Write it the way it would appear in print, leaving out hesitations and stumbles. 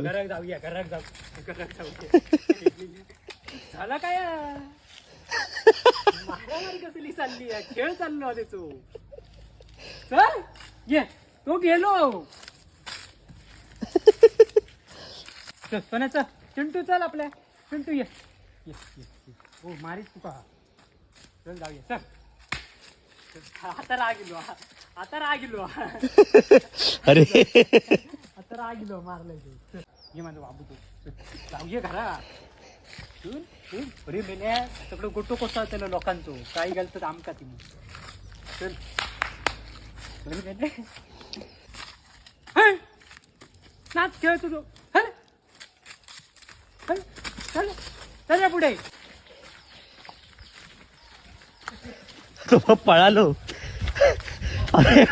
घरात जाऊया, घरात जाऊ, घरात जाऊया. झाला काय? मारामारी कसली चालली आहे? खेळ चाललो आहे त्याचो. चल ये, तो गेलो. चल सोन्याचा चिंटू, चल आपल्या चिंटू, ये ये ये ये. हो, मारीच तुका. चल जाऊया, चल चल. आता राग गेलो, आता राग गेलो. अरे. आता राग गेलो, मारलाय तो. चल, ये माझा बाबू तो. चल, जाऊया घरा. चल, चल. अरे मेल्या, सगळं गोटो कोसळतेलो लोकांचो, काही घालतात आमका ती. चल. अरे मेले. हे! नाच खेळतो तो. हे! चल चल चल या पुढे. तो पळालो. अरे.